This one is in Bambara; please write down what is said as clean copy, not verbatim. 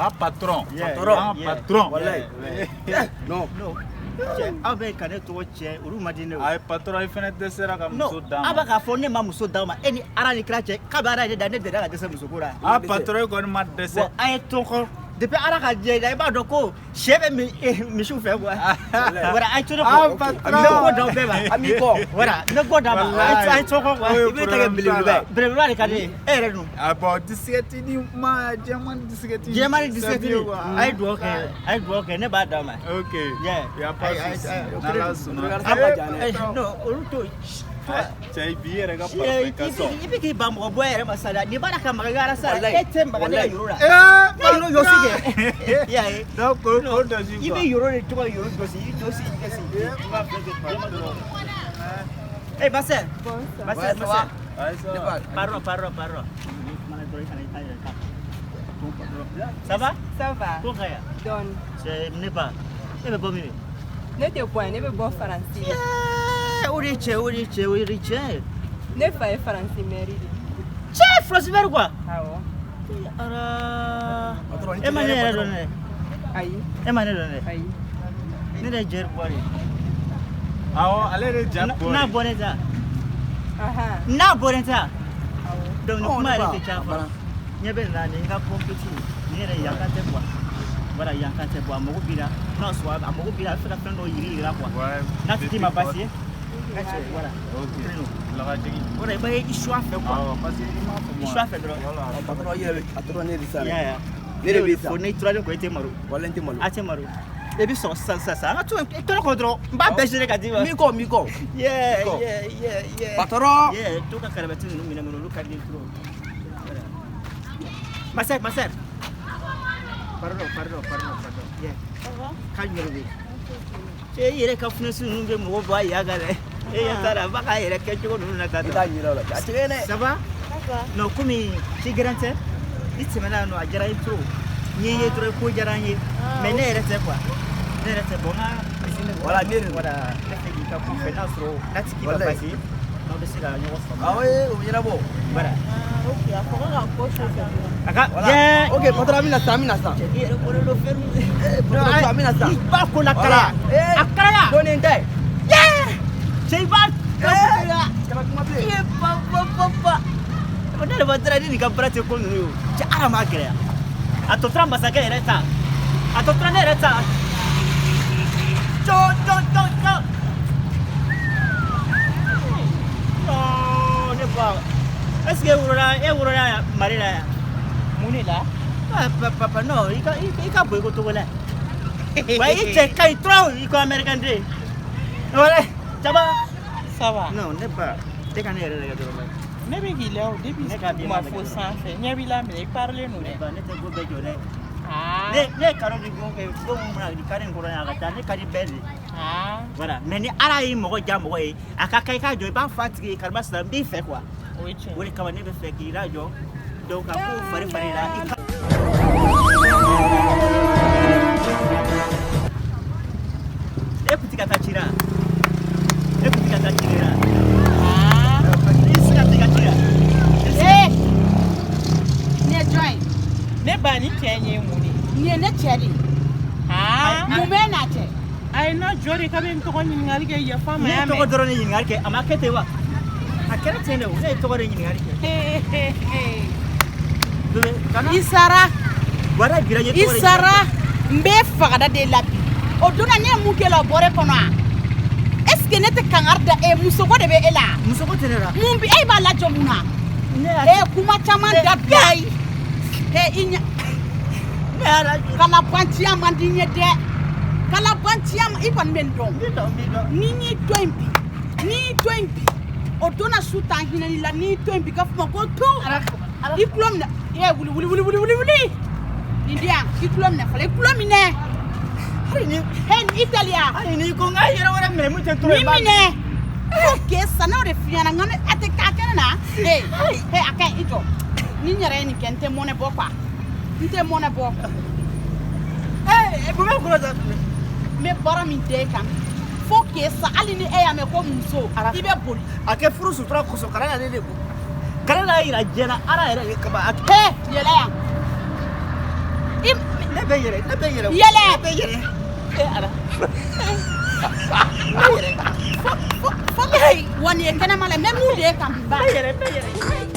Ah patron. Patron. Ah patron. Walayi. Non. Non. Cɛ, aw bɛ ka ne tɔgɔ tiɲɛ, olu ma di ne o. Ayi patron, i fana dɛsɛra ka Non, muso d'a aw ma. b'a k'a fɔ ne ma muso d'aw ma, e ni Ala ni kira cɛ, k'a bɛ Ala ye ne da, ne delila ka dɛsɛ musoko la. Ah patron, i kɔni ma dɛsɛ. Bon, a ye to kɔ. Depuis Ala ka diɲɛ da, i b'a dɔn ko sɛ bɛ misiw fɛ quoi. Voilà, a ye to ne kɔ. Ah, patron. N bɛ ko d'aw bɛɛ ma. An b'i kɔ. Voilà, n bɛ ko d'aw ma. A ye to kɔ quoi. Oye, I bɛ ta kɛ belebeleba ye. Belebeleba de ka di ne ye. E yɛrɛ dun? Ah bon, disquette ni ma jɛman ni disquette. Jɛman ni disquette C'est ni. bien, quoi. A ye dugawu kɛ, a ye dugawu kɛ, ne b'a d'aw ma. Ok. Yeah. Y a pas de Ayi, souci. ayi, ayi, o N'Ala kelen. sɔnna. A ma jan dɛ. Eh, non, olu to. Cɛ, bi yɛrɛ ka Eh, parfum ka sɔn. i bɛ k'i ban mɔgɔ bɔ yɛrɛ ma sa dɛ. N'i b'a la ka maga i ka sa Walayi. e tɛ maga ne ka Walayi. yoro la. Eh, Ne yoro jɔsi kɛ. I y'a ye. Donc, o dɔsi I quoi. bɛ yoro de tɔgɔ yoro jɔsi, i jɔsi, i jɔsi. Eh, ma sœur. Ma sœur, Ouais, ma ça va. sœur. Ayi, ça Ne va. ba. Pardon, pardon, pardon. Ça va? Ça va. Ko ka yan? Dɔɔni. C'est ne ba. E bɛ bɔ min? Ne tɛ bɔ yan, ne bɛ bɔ Faransi de. Eh, o de ye cɛ, o de ye cɛ, o de ye cɛ. Ne fa ye Faransi mɛri de. Cɛ, Faransi mɛri quoi. Awɔ. Ala. Patron, E ma ne yɛrɛ dɔn dɛ. Ayi, E ma ne dɔn dɛ. ayi. Ne de ye Jerry Bɔ de ye. Awɔ, ale de ja bɔ. N'a bɔlen tɛ. Ahan. N'a bɔlen tɛ. Awɔ. Donc nin Ɔ, kuma ne yɛrɛ ba, tɛ caya a fɔlɔ. banna. Ɲɛ bɛ nin na, nin ka pɔnpeti nin yɛrɛ yankan tɛ quoi. Voilà, yankan tɛ quoi. A mago b'i la. N'a sɔrɔ a mago b'i la, a bɛ fɛ ka fɛn dɔ yiri yira quoi. Ouais. N'a tigi ma baasi ye. Ka cɛ, voilà. Ok. Kelen don. Lagajigin. Voilà, i b'a ye i suwa fɛ quoi. Awɔ, parce que i m'a faamu. I suwa fɛ dɔrɔn. Voilà. Patron, i yɛrɛ bɛ patron ne de sisan I dɛ. y'a ye wa? Ne de bɛ sa. Fo n'i turalen kɔ i tɛ malo. Walayi n tɛ malo. A tɛ malo. I bɛ sɔrɔ sisan sisan sisan. An ka to i to ne kɔ dɔrɔn. N b'a bɛɛ gérer ka d'i ma. N b'i kɔ, n b'i kɔ. Yeah, Kɔ. yeah, yeah, yeah. Patron. Yeah, to ka karabati ninnu minɛ minɛ olu ka di n ye trop. Voilà. Ma sœur, ma sœur. Pardon, pardon, pardon, pardon. Yeah. Ka jumɛn de bɛ yen? Cɛ, i yɛrɛ ka funɛsi ninnu bɛ mɔgɔ bɔ a ya kan dɛ. E ɲɛ t'a la, a b'a k'a yɛrɛ kɛcogo ninnu na tan I tɔ. t'a ɲinɛ o la. A tɛ kɛ dɛ. Ça va? Non, komi ci gɛrɛn tɛ. I tɛmɛna yan nɔ, a diyara n ye trop. N ye ye dɔrɔn, ko diyara n ye. Mais ne yɛrɛ tɛ quoi. Ne yɛrɛ tɛ bon, n ka piscine de. Voilà, ne de don. Voilà, ne fɛ k'i ka ko fɛ n'a sɔrɔ n'a tigi ma Walayi. baasi ye, n'aw bɛ se ka ɲɔgɔn faamu. Awɔ, ee, o bɛ ɲɛnabɔ. Voilà. Ok, a fɔ ko ka ko su fɛ. A ka Voilà. yeah. Ok, patron, an bɛna sisan, an bɛna sisan. Cɛ, i yɛrɛ bɔlen don fɛn min. Eh, patron, an bɛna sisan. I b'a ko la Voilà. kalaya. Eh, A kalaya. Dɔɔnin n ta ye. Yeah. Cɛ, i b'a Eh, kana kuma bilen. I ye ba ba ba ba. Ne yɛrɛ ma dara ni nin ka baara tɛ ko ninnu ye o. Cɛ, Ala m'a gɛlɛya. A tɔ tora masakɛ yɛrɛ ta. A tɔ tora ne yɛrɛ ta. Cɔ cɔ cɔ cɔ. Non, ne ba. Est ce que e wolola yan Mali la yan? Mun de la? Ah, papa, non, i ka bon i ko Togo la. Wa i cɛ ka ɲi trop i ko américain den. Voilà, ça va? Ça va. Non, ne ba. E ka ne yɛrɛ lajɛ dɔrɔn. Ne bɛ k'i lajɛ o depuis Ne ka bi kuma ma fo lajɛ. sanfɛ. Ɲɛ b'i la minɛ i parilen don Ne dɛ. ba, ne tɛ ko bɛɛ jɔ dɛ. Aa. Ne ye karo di bon kɛ bon mun na kari in kɔrɔ yan a ka ca ne ka di bɛɛ de. Aa. Voilà, mais ni Ala ye mɔgɔ diya mɔgɔ ye, a ka kan i k'a jɔ i b'a fɔ a tigi ye karima sisan n b'i fɛ quoi. O ye tiɲɛ O de kama ne bɛ fɛ k'i lajɔ donc ka kow fari fari la i ka. E kun ti ka taa ci la? E kun ti ka taa ci de la? Aa. I tɛ se ka taa i ka ci la? Ee, nin ye jɔn ye? Ne ba ni cɛ in ye mun de ye? Nin ye ne cɛ de ye. Aa. Mun bɛ n'a cɛ? A ye na jɔ de k'a bɛ n tɔgɔ ɲininkali kɛ yafa ma Ne y'a ye tɔgɔ mɛn. dɔrɔn de ɲininkali kɛ, a ma kɛ ten wa? A kɛra ten de o, ne ye tɔgɔ de ɲininkali kɛ. Bébé, kana I sara, wara bira n ye i tɔgɔ de sara, n bɛ fagada de la bi. O donna ne ye mun k'e la o bɔra e kɔnɔ wa? Est ce que ne tɛ kangari da e musoko de bɛ e la? Muso ko tɛ ne la. Mun bi e b'a lajɔ mun na? Ne y'a Ee kuma caman dabila. He i ɲɛ ne y'a lajɔ. kalabanciya man di n ye dɛ. Kalabanciya i kɔni bɛ n dɔn. N b'i dɔn, n b'i dɔn. Ni n y'i to yen bi, ni y'i to yen bi, o donna su tan hinɛ ni la, n'i y'i to yen bi ka fɔ ma ko tu. I tulo minɛ, ee wuli wuli wuli wuli wuli wuli. Nin di yan, i tulo minɛ fɔlɔ, i tulo minɛ. Hali ni He i teliya. hali n'i ko n ka yɔrɔ wɛrɛ minɛ mun tɛ toro ye Ni n b'a minɛ. Fo k'e sa n'o de f'i ɲɛna nka ne a tɛ k'a kɛ ne na. Ee he a ka ɲi i jɔ. Ni n yɛrɛ ye nin kɛ n tɛ mɔnɛ bɔ quoi. N tɛ mɔnɛ bɔ. Ee mun bɛ kɔnɔ sa? N bɛ baara min d'e kan fo k'e sa hali ni e y'a mɛn ko muso i bɛ boli. A kɛ furu sutura kosɔn kana na ne de ko. Kana n'a yira diɲɛ na Ala yɛrɛ de kama a He yɛlɛ yan. I bɛ yɛlɛ, ne bɛ yɛlɛ. Yɛlɛ. Ne bɛ yɛlɛ. E Ala. Ne bɛ yɛlɛ. Fo wa nin ye kɛnɛma la, n bɛ mun de ye kan bi ba? N bɛ yɛlɛ, n bɛ yɛlɛ.